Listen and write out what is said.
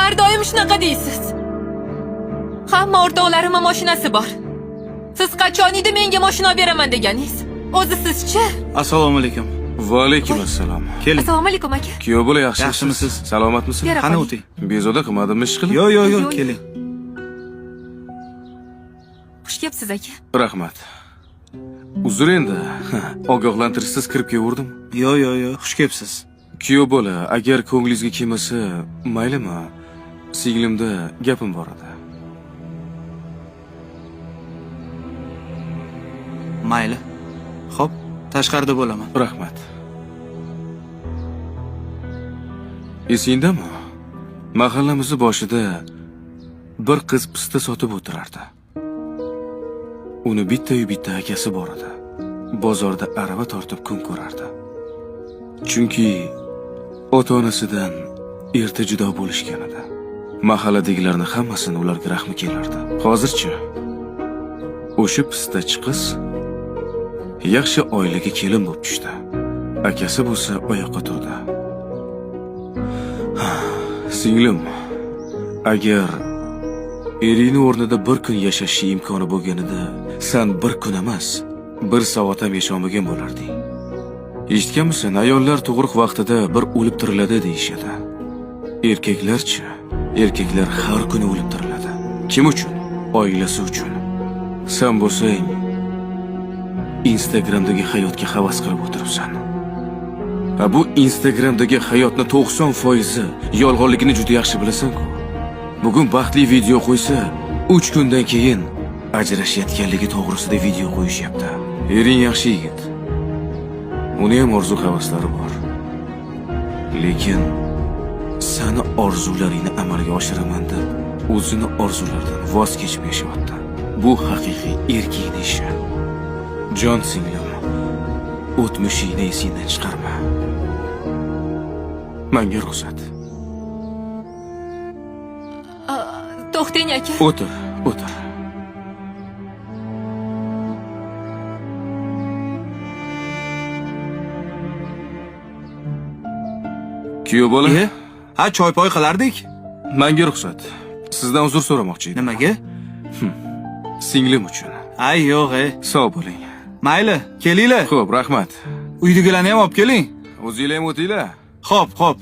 Har doim shunaqa deysiz. Hamma o'rtoqlarimning mashinasi bor. Siz qachon edi menga mashina beraman deganingiz? O'zi sizchi? Assalomu alaykum. Va alaykum assalom. Keling. Assalomu alaykum aka. Kuyov bola yaxshimisiz? Yaxshimisiz? Salomatmisiz? Bera Qani qoling. o'ting. Bezovta qilmadimmi ish qilib? Yo, yo, yo, Yo, yo. keling. Xush kelibsiz aka. Rahmat. Uzr endi. Ogohlantirishsiz kirib kelaverdim. Yo, yo, yo, xush kelibsiz. Kuyov bola, agar ko'nglingizga kelmasa, maylimi? Singlimda gapim bor edi. Mayli. Xo'p, tashqarida bo'laman. Rahmat. Esingdami? Mahallamizni boshida bir qiz pista sotib o'tirardi. Uni bitta-yu bitta akasi bor edi. Bozorda arava tortib kun ko'rardi. Chunki ota-onasidan erta judo bo'lishgan edi. Mahalladagilarning hammasini ularga rahmi kelardi. Hozirchi o'sha pistachi qiz yaxshi oilaga kelin bo'lib tushdi. Akasi bo'lsa oyoqqa turdi. Singlim, agar eringni o'rnida bir kun yashash imkoni bo'lganida, san bir kun emas, bir soat ham yasholmagan bo'larding. Eshitganmisan, ayollar tug'ruq vaqtida bir o'lib tiriladi deyishadi. Erkaklarchi? Erkaklar har kuni o'lib tiriladi. Kim uchun? Oilasi uchun. San bo'lsang, Instagramdagi hayotga havas qilib o'tiribsan. Ha, bu Instagramdagi hayotni 90% yolg'onligini juda yaxshi bilasan-ku. Bugun baxtli video qo'ysa, 3 kundan keyin ajrashayotganligi to'g'risida video qo'yishyapti. Ering yaxshi yigit. Uni ham orzu havaslari bor. Lekin sani orzularingni amalga oshiraman deb o'zini orzularidan voz kechib yashayapti. Bu haqiqiy erkakning ishi. Jon singlim, o'tmishingni esingdan chiqarma. Menga ruxsat. To'xtang aka. O'tir, o'tir. Kuyov bola, Iye? Ha, choy poy qilardik. menga ruxsat. Sizdan uzr so'ramoqchi edim. Nimaga? Singlim uchun. Ay, yo'q, e. Sog' bo'ling. Mayli, kelinglar. Xo'p, rahmat. Uydagilarni ham olib keling. O'zinglar ham o'tinglar. Xo'p, xo'p.